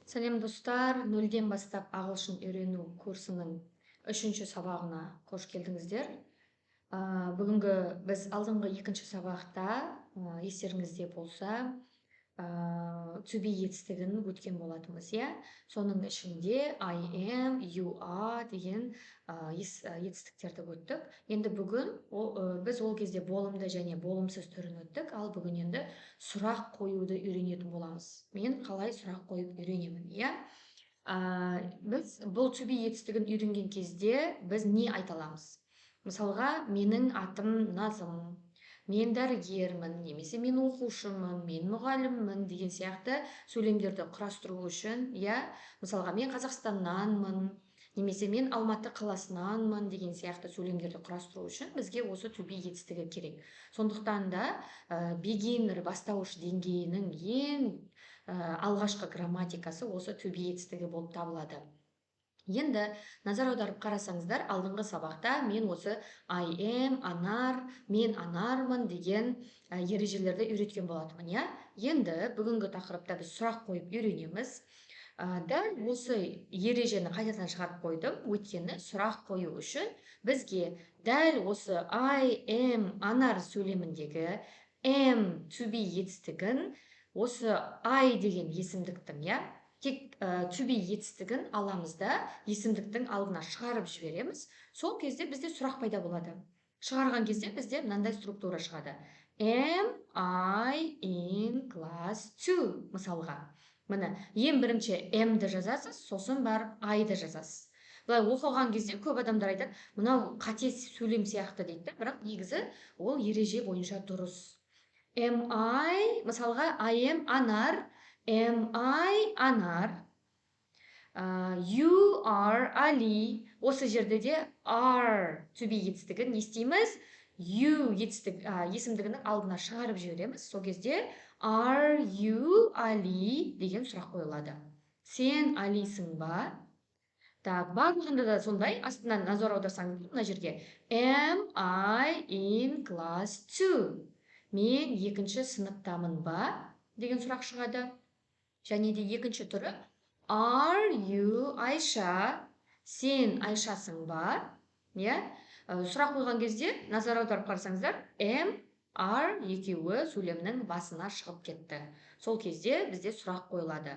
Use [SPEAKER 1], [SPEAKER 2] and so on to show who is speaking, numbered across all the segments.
[SPEAKER 1] Сәлем, достар! Нөлден бастап ағылшын үйрену курсының үшінші сабағына қош келдіңіздер. Бүгінгі біз алдыңғы екінші сабақта, естеріңізде болса, to be етістігін өткен болатынбыз, иә. Соның ішінде I am, you are деген етістіктерді өттік. Енді бүгін біз ол кезде болымды және болымсыз түрін өттік, ал бүгін енді сұрақ қоюды үйренетін боламыз. Мен қалай сұрақ қойып үйренемін, иә? Біз бұл to be етістігін үйренген кезде біз не айта аламыз? Мысалға, менің атым Назым, мен дәрігермін немесе мен оқушымын, мен мұғаліммін деген сияқты сөйлемдерді құрастыру үшін, иә, мысалға, мен Қазақстаннанмын немесе мен Алматы қаласынанмын деген сияқты сөйлемдерді құрастыру үшін бізге осы to be етістігі керек. Сондықтан да beginner, бастауыш деңгейінің ең алғашқы грамматикасы осы to be етістігі болып табылады. Енді назар аударып қарасаңыздар, алдыңғы сабақта мен осы I am Анар, мен Анармын деген ережелерді үйреткен болатынмын, иә. Енді бүгінгі тақырыпта біз сұрақ қойып үйренеміз. Дәл осы ережені қайтадан шығарып қойдым, өйткені сұрақ қою үшін бізге дәл осы I am Анар сөйлеміндегі am, to be етістігін, осы I деген есімдіктің, иә, тек to be етістігін аламыз да, есімдіктің алдына шығарып жібереміз. Сол кезде бізде сұрақ пайда болады. Шығарған кезде бізде мынандай структура шығады: Am I in class two? Мысалға, міне, ең бірінші am-ді жазасыз, сосын барып I-ды жазасыз. Былай оқыған кезде көп адамдар айтады, мынау қате сөйлем сияқты дейді да, бірақ негізі ол ереже бойынша дұрыс. Am I, мысалға, I am Анар, am I Анар? You are Али. Осы жерде де are, to be етістігін не істейміз? You етістік есімдігінің алдына шығарып жібереміз. Сол кезде are you Ali деген сұрақ қойылады. Сен Алисің ба? Так, барлығында да сондай. Астынан назар аударсаңыз, мына жерге am I in class two, мен екінші сыныптамын ба деген сұрақ шығады. Және де екінші түрі: are you Айша, сен Айшасың ба? Иә, сұрақ қойған кезде назар аударып қарасаңыздар, am, are екеуі сөйлемнің басына шығып кетті. Сол кезде бізде сұрақ қойылады.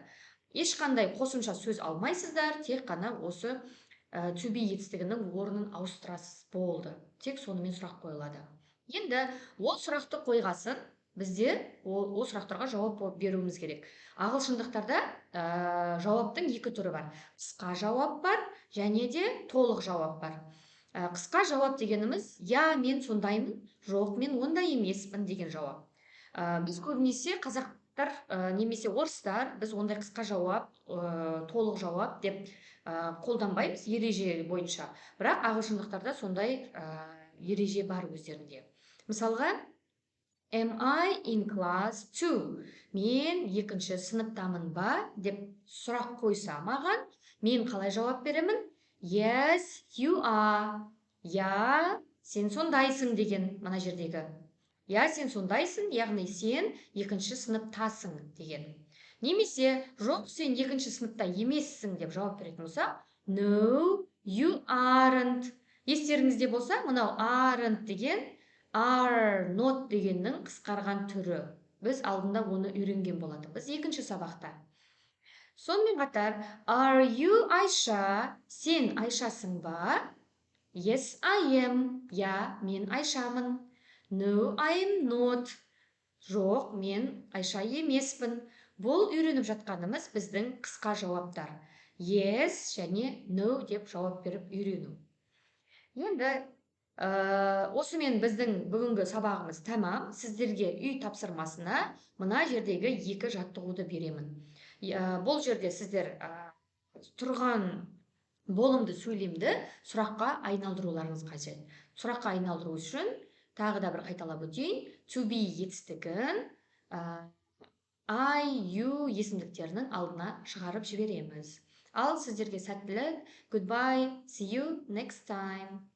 [SPEAKER 1] Ешқандай қосымша сөз алмайсыздар, тек қана осы to be етістігінің орнын ауыстырасыз, болды. Тек сонымен сұрақ қойылады. Енді ол сұрақты қойғасын, бізде ол сұрақтарға жауап беруіміз керек. Ағылшындықтарда жауаптың екі түрі бар: қысқа жауап бар және де толық жауап бар. Қысқа жауап дегеніміз: иә, мен сондаймын, жоқ, мен ондай емеспін деген жауап. Біз көбінесе қазақтар немесе орыстар, біз ондай қысқа жауап, толық жауап деп қолданбаймыз ереже бойынша, бірақ ағылшындықтарда сондай ереже бар өздерінде. Мысалға, am I in class two, мен екінші сыныптамын ба деп сұрақ қойса маған, мен қалай жауап беремін? Yes, you are. Иә, сен сондайсың деген. Мына жердегі иә, сен сондайсың, яғни сен екінші сыныптасың деген. Немесе жоқ, сен екінші сыныпта емессің деп жауап беретін болсақ, no, you aren't. Естеріңізде болса, мынау aren't деген are not дегеннің қысқарған түрі. Біз алдында оны үйренген болатынбыз екінші сабақта. Сонымен қатар, are you Айша, сен Айшасың ба? Yes, I am. Иә, мен Айшамын. No, I am not. Жоқ, мен Айша емеспін. Бұл үйреніп жатқанымыз біздің қысқа жауаптар, yes және no деп жауап беріп үйрену. Енді осымен біздің бүгінгі сабағымыз тәмам. Сіздерге үй тапсырмасына мына жердегі екі жаттығуды беремін. Бұл жерде сіздер тұрған болымды сөйлемді сұраққа айналдыруларыңыз қажет. Сұраққа айналдыру үшін, тағы да бір қайталап өтейін, to be етістігін I, you есімдіктерінің алдына шығарып жібереміз. Ал сіздерге сәттілік! Goodbye, see you next time.